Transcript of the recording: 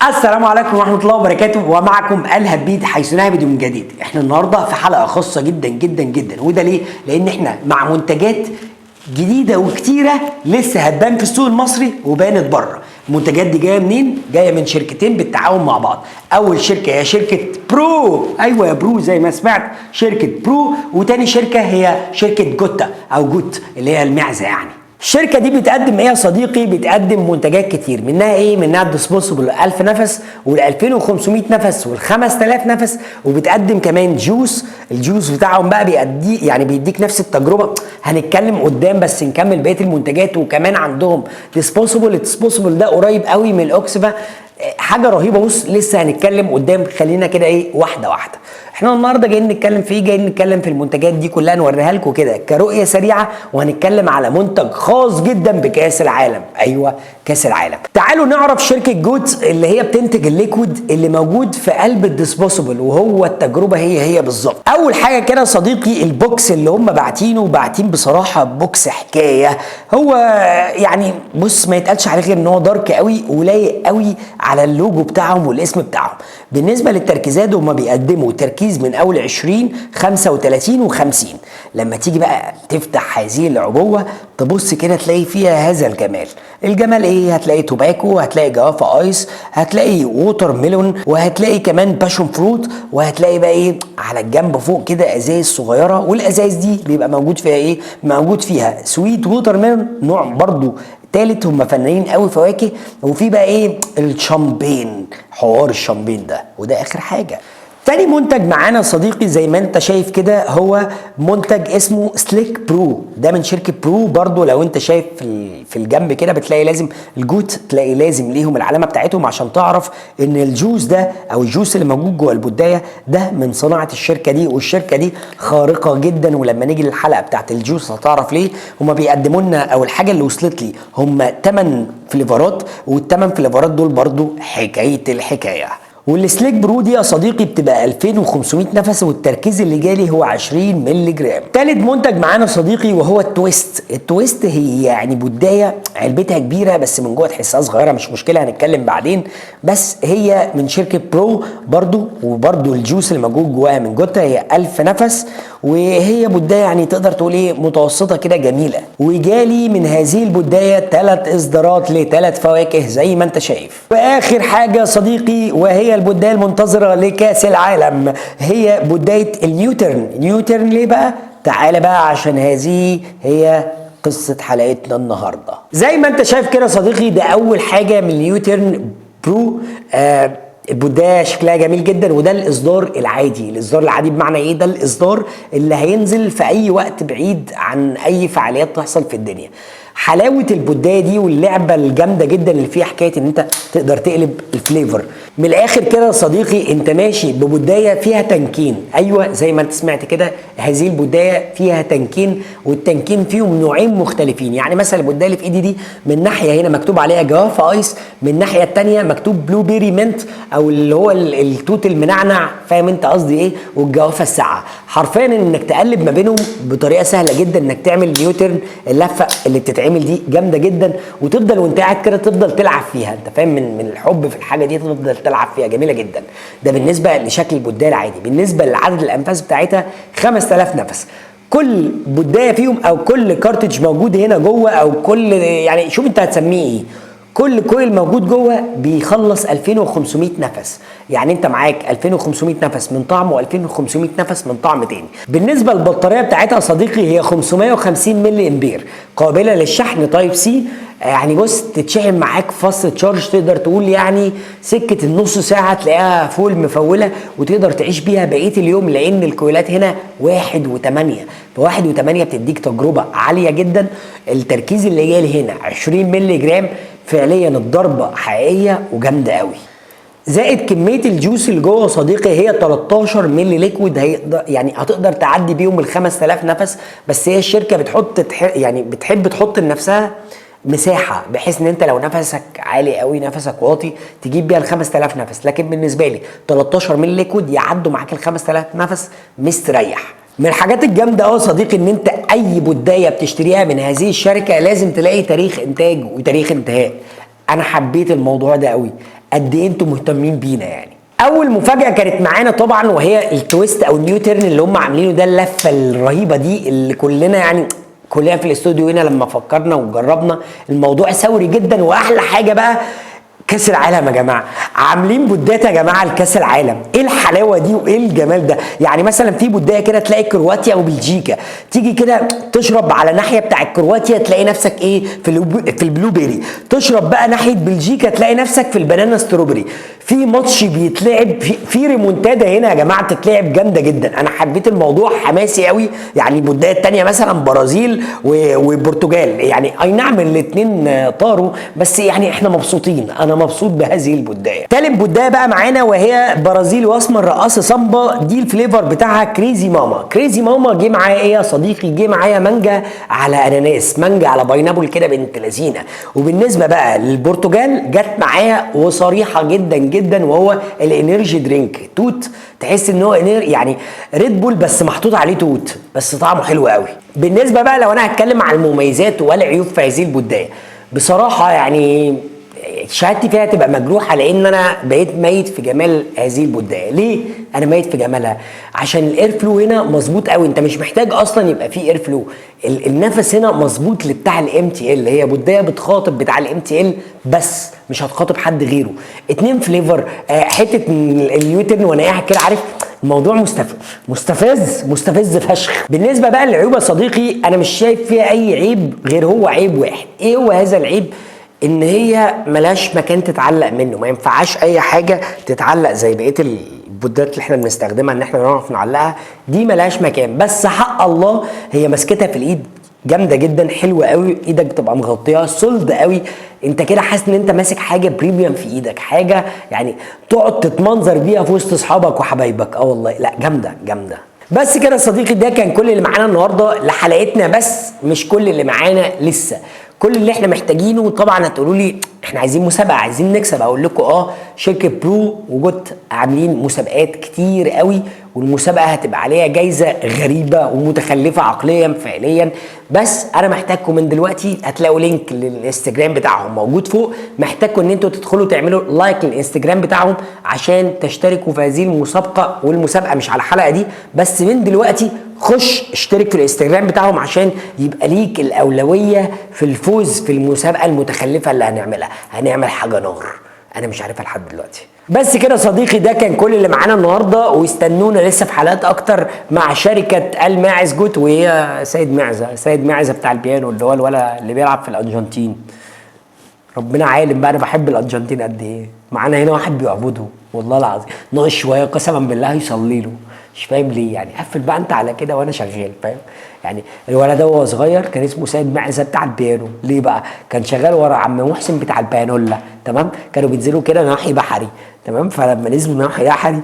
السلام عليكم ورحمة الله وبركاته، ومعكم الهبيد حيث نهبد من جديد. احنا النهاردة في حلقة خاصة جدا جدا جدا، وده ليه؟ لان احنا مع منتجات جديدة وكتيرة لسه هتبان في السوق المصري وبانت بره. المنتجات دي جاية منين؟ جاية من شركتين بالتعاون مع بعض. اول شركة هي شركة برو، ايوه يا برو زي ما سمعت، شركة برو. وتاني شركة هي شركة جوتا او جوت اللي هي المعزة يعني. الشركة دي بتقدم ايه يا صديقي؟ بتقدم منتجات كتير، منها ايه؟ منها ال disposable 1000 نفس وال 2500 نفس وال 5000 نفس، وبتقدم كمان juice. ال juice بتاعهم بقى بيأدي يعني بيديك نفس التجربة، هنتكلم قدام بس نكمل بقية المنتجات. وكمان عندهم disposable، ال disposable ده قريب قوي من الاوكسفا، حاجة رهيبة. بص لسه هنتكلم قدام، خلينا كده ايه واحدة واحدة. احنا النهارده جايين نتكلم في ايه؟ جايين نتكلم في المنتجات دي كلها، نوريها لكم كده كرؤيه سريعه، وهنتكلم على منتج خاص جدا بكاس العالم. ايوه كاس العالم. تعالوا نعرف شركة جوت اللي هي بتنتج ال liquid اللي موجود في قلب ال disposable، وهو التجربة هي هي بالظبط. اول حاجة كده صديقي، ال box اللي هم باعتينه، باعتين بصراحة box حكاية. هو يعني بص ما يتقالش عليه غير ان هو dark قوي ولايق قوي على اللوجو بتاعهم والاسم بتاعهم. بالنسبة للتركيزات، هم بيقدموا تركيز من اول 20، 35 و50. لما تيجي بقى تفتح هذه العبوه تبص كده تلاقي فيها هذا الجمال. الجمال ايه؟ هتلاقي tobacco، هتلاقي guava ice، هتلاقي watermelon، وهتلاقي كمان passion fruit، وهتلاقي بقى ايه على الجنب فوق كده ازايز صغيره، والازايز دي بيبقى موجود فيها ايه؟ موجود فيها sweet watermelon، نوع برضو تالت، هم فنانين قوي فواكه. وفي بقى ايه؟ الشامبين، حوار الشامبين ده، وده اخر حاجة. تاني منتج معانا صديقي زي ما انت شايف كده هو منتج اسمه سليك برو، ده من شركة برو برضو. لو انت شايف في الجنب كده بتلاقي لازم الجوت، تلاقي لازم ليهم العلامة بتاعتهم عشان تعرف ان ال juice ده او ال juice اللي موجود جوه البداية ده من صناعة الشركة دي، والشركة دي خارقة جدا. ولما نيجي للحلقة بتاعت ال juice هتعرف ليه. هما بيقدموا لنا او الحاجة اللي وصلت لي هما 8 flavor ات، والثمان flavor ات دول برضو حكاية الحكاية. والسليك برو دي يا صديقي بتبقى 2500 نفس، والتركيز اللي جالي هو 20 مللي جرام. تالت منتج معانا صديقي وهو التويست. التويست هي يعني بداية علبتها كبيرة بس من جوه تحسها صغيرة، مش مشكلة هنتكلم بعدين. بس هي من شركة برو برضو، وبرضو ال juice اللي موجود جواها من جوتا، هي 1000 نفس، وهي بداية يعني تقدر تقول ايه متوسطة كده جميلة. وجالي من هذه البداية 3 اصدارات لثلاث فواكه زي ما انت شايف. واخر حاجة صديقي وهي البداية المنتظرة لكاس العالم، هي بداية النيوترن. نيوترن ليه بقى؟ تعالى بقى عشان هذه هي قصة حلقتنا النهاردة. زي ما انت شايف كده صديقي، ده اول حاجة من نيوترن برو. البداية شكلها جميل جدا، وده الاصدار العادي. الاصدار العادي بمعنى ايه؟ ده الاصدار اللي هينزل في اي وقت بعيد عن اي فعاليات تحصل في الدنيا. حلاوة البداية دي واللعبة الجامدة جدا اللي فيها حكاية ان انت تقدر تقلب ال flavor. من الاخر كده يا صديقي، انت ماشي ببداية فيها تنكين. ايوه زي ما انت سمعت كده، هذه البداية فيها تنكين، والتنكين فيهم نوعين مختلفين. يعني مثلا البداية اللي في ايدي دي من ناحية هنا مكتوب عليها guava ice، من الناحية الثانية مكتوب blueberry mint او اللي هو التوت المنعنع، فاهم انت قصدي ايه، والجوافه الساقعه. حرفيا انك تقلب ما بينهم بطريقة سهلة جدا، انك تعمل نيوترن، اللفة اللي بتتعمل دي جامدة جدا، وتفضل وانت قاعد كده تفضل تلعب فيها، انت فاهم، من الحب في الحاجة دي تفضل تلعب فيها، جميلة جدا. ده بالنسبة لشكل البداية العادي. بالنسبة لعدد الانفاس بتاعتها 5000 نفس. كل بداية فيهم او كل cartridge موجود هنا جوه، او كل يعني شوف انت هتسميه ايه، كل coil موجود جوه بيخلص 2500 نفس. يعني انت معاك 2500 نفس من طعم و2500 نفس من طعم تاني. بالنسبة للبطاريه بتاعتها صديقي هي 550 ملي امبير، قابله للشحن type C. يعني بص تتشحن معاك fast charge، تقدر تقول يعني سكة النص ساعة تلاقيها full مفوله، وتقدر تعيش بيها بقية اليوم، لان ال coil ات هنا 1.8، ف1.8 بتديك تجربه عالية جدا. التركيز اللي جاي هنا 20 ملي جرام، فعليا الضربة حقيقية وجامده قوي. زائد كمية ال juice اللي جوه صديقي هي 13 ملي liquid، هيقدر يعني هتقدر تعدي بيهم ال 5000 نفس. بس هي الشركة بتحط يعني بتحب تحط لنفسها مساحة بحيث ان انت لو نفسك عالي قوي نفسك واطي تجيب بيها ال 5000 نفس. لكن بالنسبة لي 13 ملي liquid يعدوا معاك ال 5000 نفس مستريح. من الحاجات الجامدة قوي يا صديقي ان انت اي بداية بتشتريها من هذه الشركة لازم تلاقي تاريخ انتاج وتاريخ انتهاء. انا حبيت الموضوع ده قوي. قد ايه انتم مهتمين بينا. يعني اول مفاجاة كانت معانا طبعا وهي ال twist او ال U-turn اللي هم عاملينه ده، اللفة الرهيبة دي اللي كلنا يعني كلنا في الاستوديو هنا لما فكرنا وجربنا الموضوع ثوري جدا. واحلى حاجة بقى كاس العالم يا جماعة، عاملين pod ات يا جماعة لكاس العالم، ايه الحلاوة دي وايه الجمال ده. يعني مثلا في pod ايه كده تلاقي كرواتيا وبلجيكا، تيجي كده تشرب على ناحية بتاع كرواتيا تلاقي نفسك ايه في ال blueberry، تشرب بقى ناحية بلجيكا تلاقي نفسك في ال banana strawberry. في ماتش بيتلعب في ريمونتادا هنا يا جماعة بتتلعب جامدة جدا. انا حبيت الموضوع حماسي قوي. يعني ال pod ايه الثانية مثلا برازيل وبرتغال، يعني اي نعم الاثنين طاروا بس يعني احنا مبسوطين، انا مبسوط بهذه ال pod ايه. تالت pod ايه بقى معانا وهي برازيل واسمر رقاصه سامبا، دي ال flavor بتاعها crazy mama. crazy mama جه معايا ايه يا صديقي؟ جه معايا مانجا على اناناس، مانجا على pineapple كده بنت لذينه. وبالنسبة بقى للبرتغال جت معايا وصريحة جدا جدا، وهو ال energy drink توت، تحس ان هو يعني Red Bull بس محطوط عليه توت، بس طعمه حلو قوي. بالنسبة بقى لو انا هتكلم عن المميزات والعيوب في هذه ال pod ايه، بصراحة يعني شهادتي فيها تبقى مجروحة لان انا بقيت ميت في جمال هذه ال pod ايه. ليه انا ميت في جمالها؟ عشان ال air flow هنا مظبوط قوي، انت مش محتاج اصلا يبقى فيه air flow، النفس هنا مظبوط لبتاع ال MTL، هي pod ايه بتخاطب بتاع ال MTL بس مش هتخاطب حد غيره. اتنين flavor، حتة ال U-turn وانا قاعد كده عارف الموضوع مستفز مستفز مستفز فشخ. بالنسبة بقى للعيوب يا صديقي، انا مش شايف فيها اي عيب غير هو عيب واحد. ايه هو هذا العيب؟ ان هي ملهاش مكان تتعلق منه، ما ينفعش اي حاجة تتعلق زي بقية ال pod ات اللي احنا بنستخدمها ان احنا نعرف نعلقها، دي ملهاش مكان. بس حق الله هي مسكتها في الايد جامدة جدا، حلوة قوي، ايدك بتبقى مغطياها solid قوي، انت كده حاسس ان انت ماسك حاجة premium في ايدك، حاجة يعني تقعد تتمنظر بيها في وسط اصحابك وحبايبك. والله لا جامدة جامدة. بس كده يا صديقي، ده كان كل اللي معانا النهارده لحلقتنا، بس مش كل اللي معانا لسه، كل اللي احنا محتاجينه. طبعا هتقولوا لي احنا عايزين مسابقة، عايزين نكسب، اقول لكم شركة برو وجوت عاملين مسابقات كتير قوي، والمسابقه هتبقى عليها جايزة غريبة ومتخلفه عقليا فعليا. بس انا محتاجكم من دلوقتي، هتلاقوا link للانستجرام بتاعهم موجود فوق، محتاجكم ان انتوا تدخلوا تعملوا like للانستجرام بتاعهم عشان تشتركوا في هذه المسابقة. والمسابقه مش على الحلقة دي بس، من دلوقتي خش اشترك في الانستجرام بتاعهم عشان يبقى ليك الاولوية في الفوز في المسابقة المتخلفه اللي هنعملها. هنعمل حاجة نار انا مش عارفها لحد دلوقتي. بس كده صديقي، ده كان كل اللي معانا النهارده، واستنونا لسه في حلقات اكتر مع شركة الماعز جوت، وهي سيد معزة، سيد معزة بتاع البيانو اللي هو الولد اللي بيلعب في الارجنتين. ربنا عالم بقى انا بحب الارجنتين قد ايه. معانا هنا واحد بيعبده والله العظيم، ناقص شوية قسما بالله يصلي له، مش فاهم ليه يعني. قفل بقى انت على كده وانا شغال، فاهم يعني. الولد ده وهو صغير كان اسمه سيد معزة بتاع البيانو، ليه بقى؟ كان شغال ورا عم محسن بتاع البيانولا، تمام؟ كانوا بينزلوا كده ناحية بحري، تمام؟ فلما نزلوا ناحية بحري